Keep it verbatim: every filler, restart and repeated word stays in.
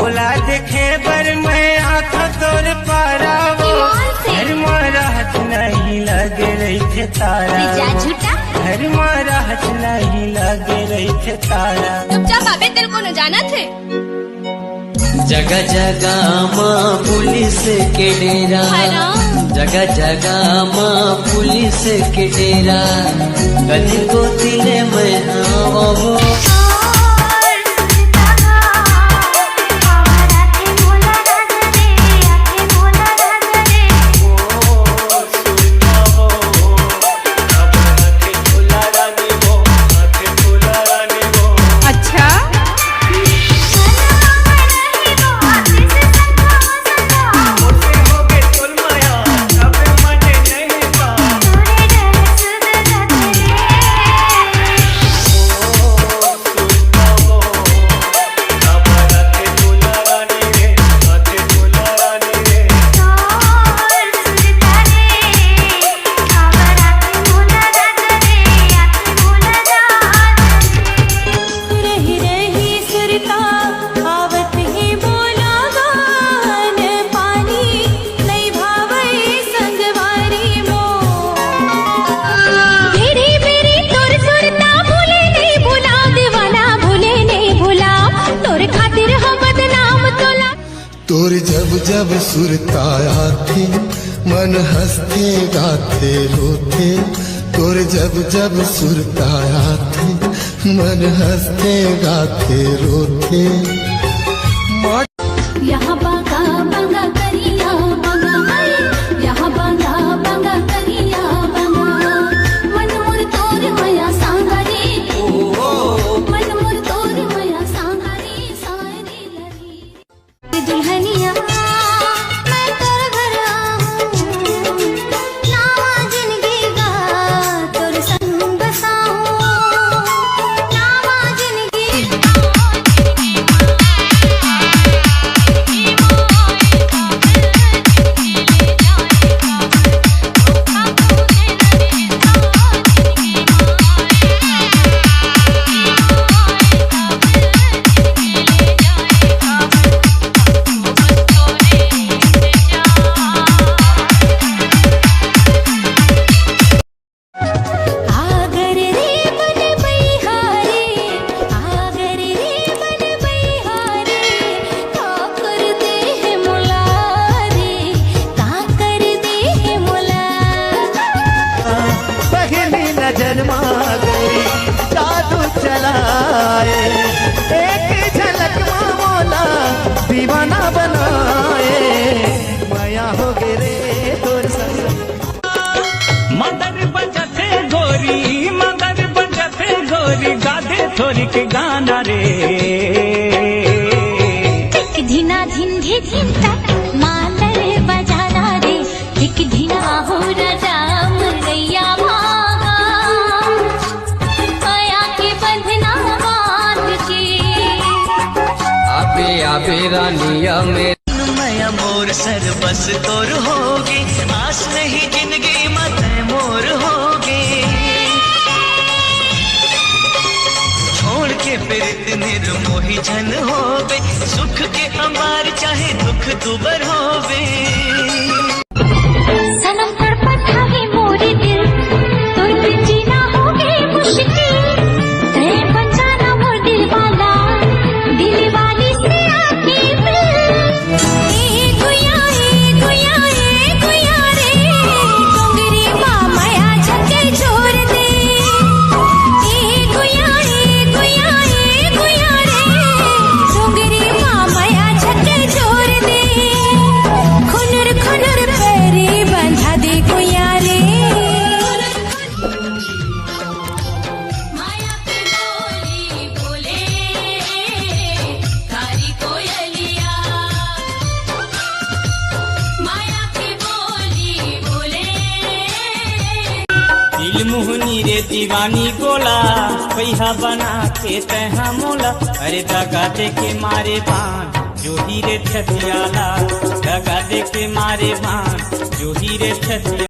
ओला देखे बर मैं आँख तोर पारा वो। ईमान से। घर म रहत नहीं लगे रहिथे तारा। जा झूठा। घर म रहत नहीं लगे रहिथे तारा। चुपचाप आबे, तेरे को न जाना थे। जगह जगह म पुलिस के डेरा। हाय राम। जगह जगह म पुलिस के डेरा। कदी कोती ले मैं आवो। अच्छा। रहि रहि सुरता आवत हे मोला गान पानी, नइ भावय संगवारी मोर। बेरी बेरी तोर सुरता भूले नइ भुला, दीवाना भूले नइ भुला, तोर खातिर हम बदनाम तोला। तोर जब जब सुरता आथे, मन हंसथे गाथे रोथे। तोर जब जब सुरता आथे, मन हंसथे गाथे रोथे। यहाँ बांगा बांगा करिया बांगा है, यहाँ बांगा बांगा करिया बांगा। मन मोर तोर मया सांगा रे, मन मोर तोर मया सांगा रे, सारी लगी। दुल्हनिया, मैं तोर घर आहूं, नावा जिंदगी का तोर संग बसाहूं, नावा जिंदगी। आगर रे बन बइहा रे, आगर रे बन बइहा रे, का कर दे हे मोला रे, का कर दे हे मोला। पहली नजर मा गोरी जादू चलाए, एक झलक मा मोला दीवाना बनाए, मया हो गे रे तोर संग। मदर बजथे गोरी, मदर बजथे गोरी, गा दे थोरिक गाना रे। धिक धिना धिन धी धिन तक मादर बजाना रे। धिक धिना हो राजा मुरैया भागा, मया के बंधना बांध के। आबे आबे रानिया में। मया मोर सर्वस तोर होगे, आस नहीं जिंदगी मा तैं मोर होगे। छोड़ के प्रीत निर्मोही झन होबे, सुख के अंबार चाहे दुख दुबर होबे। सनम तड़पत हे मोरे दिल, तोर बिन जीना होगे मुश्किल। तैं बन जाना मोर दिल वाला, दिल वाली से आके मिल। ए गुया, ए गुया, ए गुया रे, डोंगरी मा मया झके जोर दे। ए गुया, ए गुया, ए गुया रे, डोंगरी मा मया झके जोर दे। खुनुर खुनुर पैरी बंधा दे गुया रे। माया के बोली बोले कारी कोयलिया, माया के बोली बोले। दिल मोहनी रे दीवानी गोला, पैहा बना के तैहा मोला। अरे दगा दे के मारे बान, जो ही रे छतियाला। दगा दे के मारे बान, जो ही रे छतिया।